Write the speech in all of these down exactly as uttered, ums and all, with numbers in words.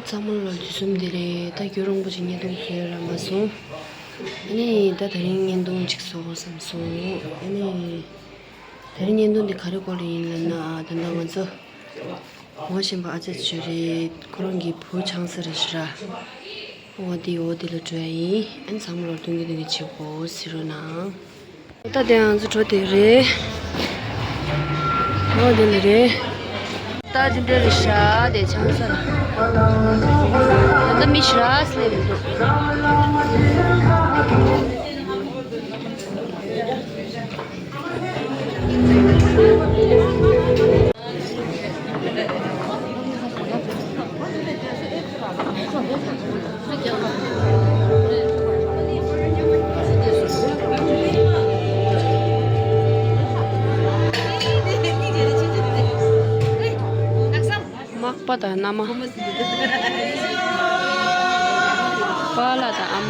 ཚང་མ་ལ་དུས་གསུམ་བདེ་ལེགས། ད་རྒྱུན་རིང་པོ་ཅིག་བརྙན་ཐུང་བཟོས་རག་མ་སོང་། ཨ་ནི་ད་དེ་རིང་བརྙན་ཐུང་ཅིག་བཟོ་དགོས་བསམ་སོང་། ཨ་ནི་དེ་རིང་བརྙན་ཐུང་འདི་ག་རེ་སྐོར་ལ་ཡིན་ལབ་ན། ད་ལྟ་ང་ཚོ་ངོ་ཤེས་པ་ཨ་ཅག་ཅིག་ཡོད་རེད། ཁོ་རང་གི་བུ་ཆང་ས་རེད་ཤག་ར། འོ་དེ་འོ་དེ་ལ་འགྲོ་ཡ་ཡིན། ཨ་ནི་ཚང་མ་ལ་སྟོན་གི་སྟོན་གི་བྱེད་དགོས་ཟེར་རོགས་གནང་། ད་དེ་ང་ཚོ་འགྲོ་དེ་རེད། འོ་དེ་ལ་རེད། ད་དེ་འདྲ་རེད་ཤག་དེ་ཆང་ས་ལ། ད་ལྟ་མི་ཞེ་དྲག་སླེབས་མི་འདུག་མག་པ་དང་མནའ་མ། པཱ་ལགས་དང་ཨ་མ།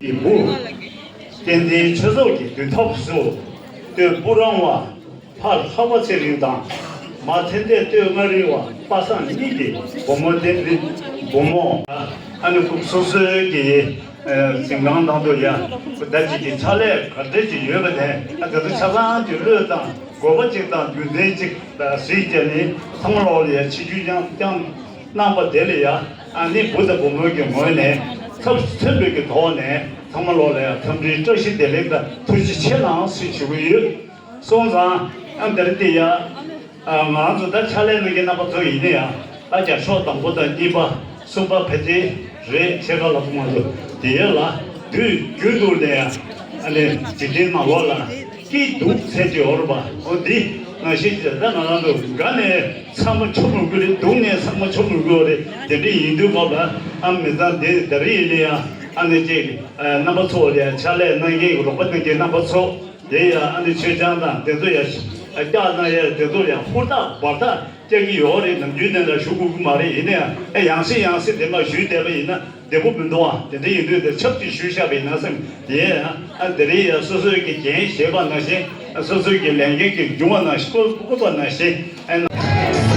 ཡིན་པོ། བསྟན་འཛིན་ཆོས་ཚོགས་ཀྱི་མདུན་ཐབས་སུ། སྟོད་སྤུ་རང་བ་ཕར་ལྷག་པ་ཚེ་རིང་དང་། མ་ཐན་ལྡན་སྟོད་མངའ་རིས་བ་པ་སངས་གཉིས་ཀྱི་བུ་མོ་བསྟན་འཛིན་བུ་མོ། ཨ་ནི་སོ་སོའི་གི་གཟིམ་ཁང་ནང་དུ་ཡ་ཟླ་གཅིག་གི་ཕྱག་ལས་ག་འདྲ་ཅིག་ཡོད་པ་དེ། ཨ་དེ་ཚོ་ཆ་ཚང་གི་བློས་བཏང་། དགོས་པ་གཅིག་དང་རྒྱུ་མཚན་གཅིག་ལ་གཟིགས་བྱས་ནས་ཚང་མ་ལོག་ལ་ཡ་ཆིབས་བསྒྱུར་བསྐྱངས་བསྐྱངས་གནང་པ་དེ་ལ་ཡ། ཨ་ནི་བུ་དང་བུ་མོ་གི་ངོས་ནས་ཚབས་ཆེན་པོའི་གི་ཐོག་ནས་ཚང་མ་ལོག་ལ་ཡ་འཚམས་འདྲིའི་བཀྲ་ཤིས་བདེ་ལེགས་དང་ཐུགས་རྗེ་ཆེ་གནང་ཞེས་ཞུ་གི་ཡོད། སོང་ཙང་ཨ་འདིར་དེ་ཡ། ང་རང་ཚོ་ད་ཕྱག་ལས་གནང་མཁན་རྣམ་པ་ཚོ་ཡིན་ན་ཡང་། ད་རྒྱབ་ཤོག་དང་པོ་དང་གཉིས་པ་གསུམ་པ་ཕལ་ཆེར་རེད། ཕྱེད་ཀ་ལ་ཕུང་བ་ཚོ་དེ་ལ་དུས་རྒྱུན་དུ་ནས་ཨ་ནི་འཇིག་རྟེན་ནང་ལོགས་ལ་སྐྱིད་སྡུག་ཟེར་གྱི་ཡོད་རེད་པ། འོ་འདི་ནང་བཞིན་གྱི་ད་ང་རང་ཚོ་དགའ་ནས་ཚང་མ་ཆོ་མོ་དགོས་རེད། སྡུག་ནས་ཚང་མ་ཆོ་མོ་དགོས་རེད། དེ་འདྲ་ཡིན་དུས་སྐབས་ལ་ཨ་མི་ཚང་དེ་ད་རེས་ཡིན་ན་ཡང་ཨ་ནི་ཅིག་རྣམ་པ་ཚོ་ལ་ཕྱག་ལས་གནང་མཁན་རོགས་པ་གནང་མཁན་རྣམ་པ་ཚོ། དེ་ཡང་ཨ་ནི་མཆོད་ཆང་དང་དེ་ཚོ་ཡང་བཀྱག་གནང་ཡས་དེ་ཚོ་ཡང་ཧུར་ཐག་འབད་ཐག་བཀྱག་གི་ཡོད་རེད། ནམ་རྒྱུན་དེ་འདྲ་ཞུ་དགོས་ཀྱི་མ་རེད། ཡིན་ན་ཡང་ཨ་ཡང་སེ་ཡང་སེ་དེ་མ་ཞུས་བསྡད་པ་ཡིན་ན་བདེ་པོ་མི་འདུག་ཨ། དེ་འདྲ་ཡིན་དུས་དེ་ཆབས་ཅིག་ཞུས་བཞག་པ་ཡིན་ན་བསམ། དེ་ཡང་ཨ་དེ་རིང་ཡང་སོ་སོའི་གི་འགན་བཞེས་པ་ནང་བཞིན། སོ་སོའི་གི་ལས་འགན་གི་འབྱུང་བ་ནང་བཞིན། བཀོད་པ་ནང་བཞིན།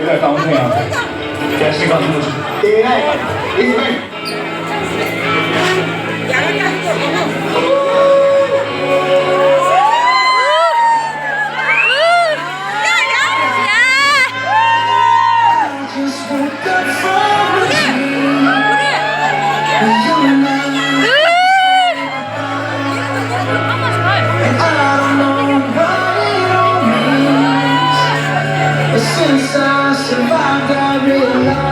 Yes, you got the most. Since I survived, I realized